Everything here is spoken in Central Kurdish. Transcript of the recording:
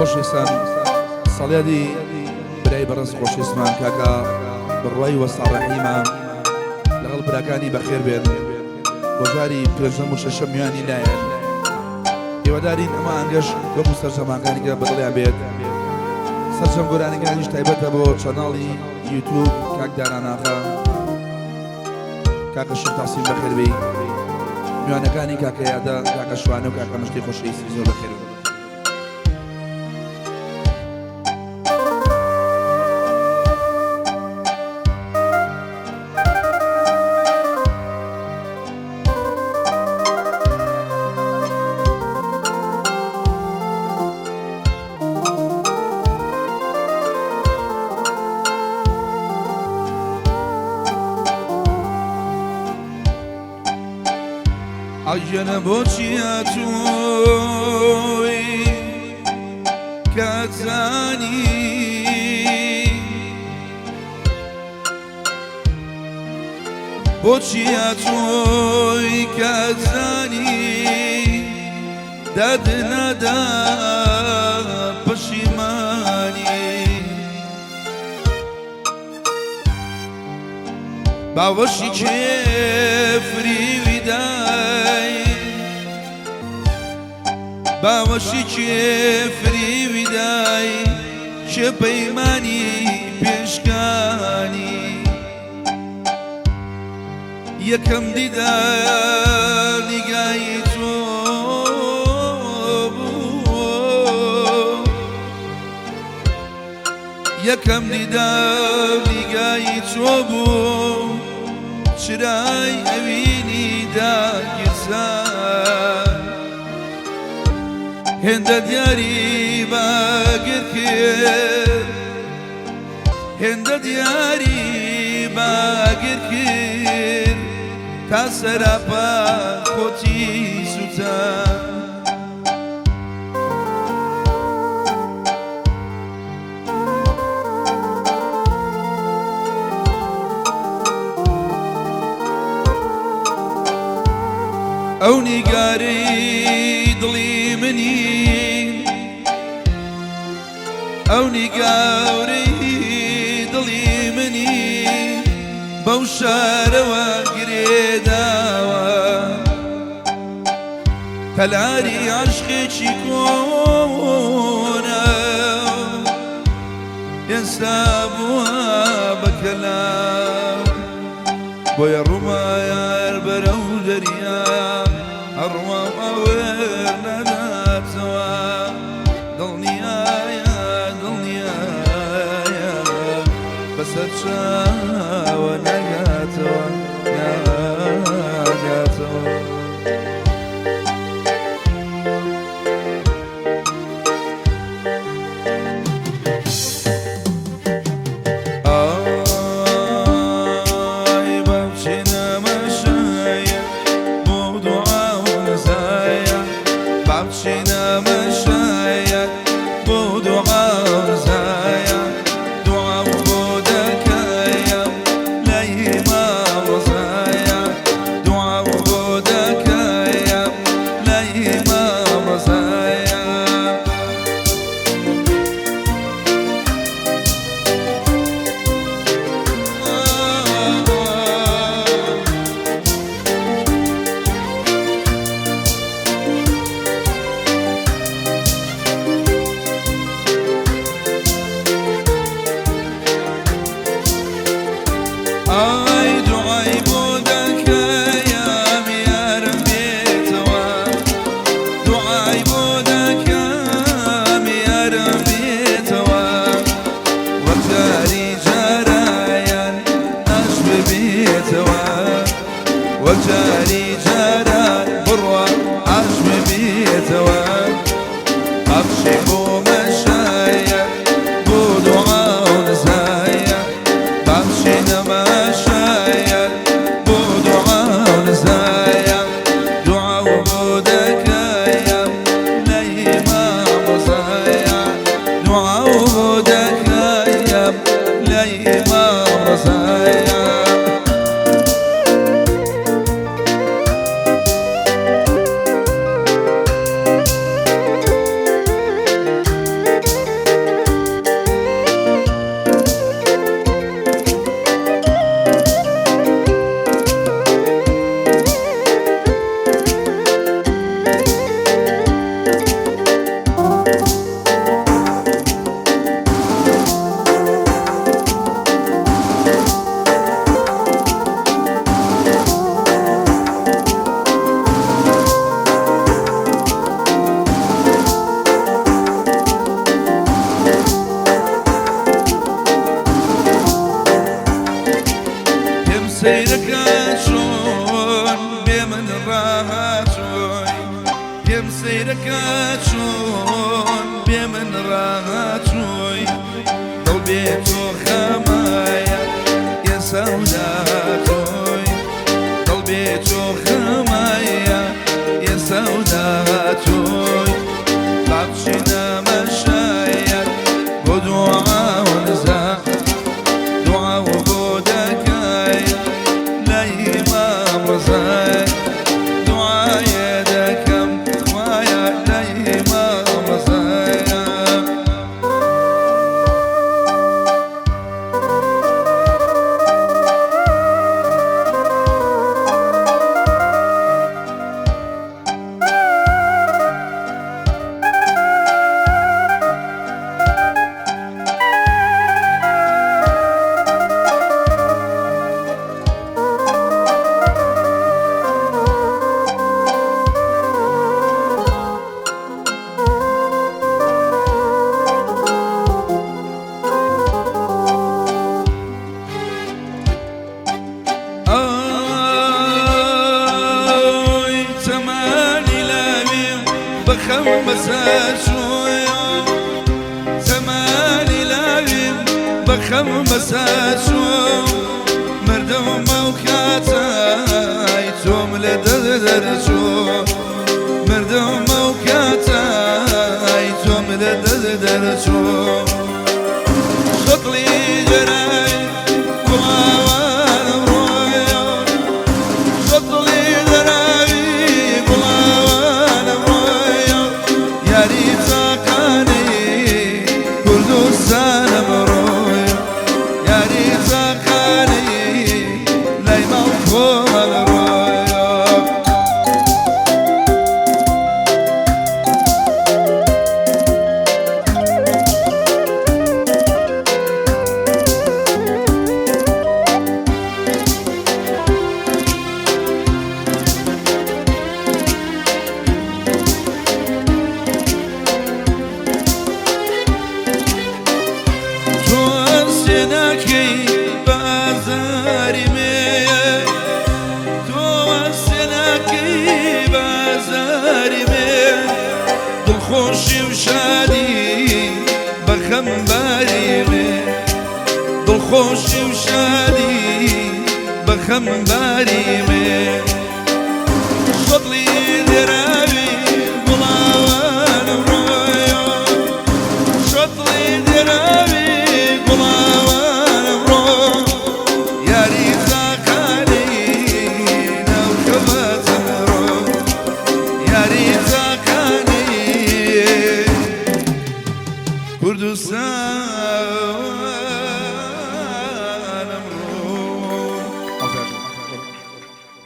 خۆشەویستان، ساڵیادی برای بەڕێز خۆشەویستمان کاکە بڕوای وەستا ڕەحیمە لەگەڵ براکانی بەخێر بێن بۆ جاری پێنجەم و شەشەم میوانی لایەن. هیوادارین ئەمە ئانگەش وەکو سەرجەمانکانی کە بەدڵیان بێت. سەرجەم گۆرانیەکانیش تایبەتە بۆ channel ی یوتیوب کاک دانا ناخە. کاکە شێخ تاسیم بەخێر بێی. میوانەکانی کاکە یادە، کاکە شوانە و کاکە مشتی خۆشەویستی زۆر بەخێر بن. ئەگەنە بۆچی هاتووی کەزانی بۆچی هاتووی کەزانی داد نادا پەشیمانی باوەشی کێ فریوی دای باوەشی کێ فریوی دای کێ پەیمانی پێشکانی یەکەم دیدار نیگای تۆ بوو یەکەم دیدار نیگای تۆ بوو چرای ئەوینی داگیرسا هێندە دیاری باگر کرد هێندە دیاری باگر کرد تا سەراپا خۆتی سوتان. ئەو نیگارەی دڵی منی ئەو نیگارەی دڵی منی بەو شارەوە گرێداوە تەلاری عەشقێکی کۆنە ئێستا بووە بە کەلام بۆیە ڕوومایار بەرەو دەریا ئەڕوا ئەوەر ناداتەوە دڵنیایە دڵنیایە بەسەر چاوە ناگاتەوە ناگاتەوە. ئای بابچینە مەشایە بۆ دوعا و نزایە بابچینە مەشایە بۆ دوعا و نزایە دوعا بۆ دەکەیم لای مامۆزایە دوعا بۆ دەکەیم لای مامۆزایە. ئای دوعای بۆ دەکەیم یارم بێتەوە دوعای بۆ دەکەم یارم بێتەوە وەک جاری جارایان ئاش ببێتەوە وەک جاری جاران بڕوا ئاش ببێتەوە ئەخشی بۆ مەشایە بۆ دوعا و نزایە بەخشی نەماشایە بۆ دوعا و نزایە دوعا و بۆ دەکەیم لای مامۆزایە دوعا و بۆ دەکەیم لای مامۆزایە. سەیرەکە چۆن بێ من ڕاهاتووی، پێم سەیرەکە چۆن بێ من ڕاهاتووی، دڵ بێ تۆ خەمایە ئێستا و داهاتووی، دڵ بێ تۆ خەمایە ئێستا و داهاتووی، با بچینە مەشایەت بۆ دوعا و نزا، دوعا و بۆ دەکای لای ئیمام ڕەزای، دوعایێ دەکەم خوایە لای ئیمام ڕەزای. ئای تەمانی لاوی بەخەم بەسەر چووە، تەمانی لاوی بەخەم بەسەر چووە، مردم ئەو کاتای تۆم لە دڵ دەرچوو، مردم ئەو کاتای تۆم لە دڵ دەرچوو، شەتڵی دەرای گوڵاوانم ڕۆیە، شەتڵی دەراوی گوڵاوانم ڕۆیە، یاری تاقانەی کوردستانم ڕۆیە، یاری تاقانەی لای ماڵ خۆمان ڕۆیە. تۆ هەستێ ناکەی بە ئازاری مێ، تۆ هەستێ ناکەی بە ئازاری مێ، دڵخۆشی و شادی بە خەمباری مێ، دڵخۆشی و شادی بە خەمباری مێ، شەتڵی دێراوی گوڵاوانم ڕۆیە، شەتڵی دێراوی گوڵاوانم ڕۆ، یاری تاقانەی ناو خەباتم ڕۆ، یاری تاقانەی کوردستان.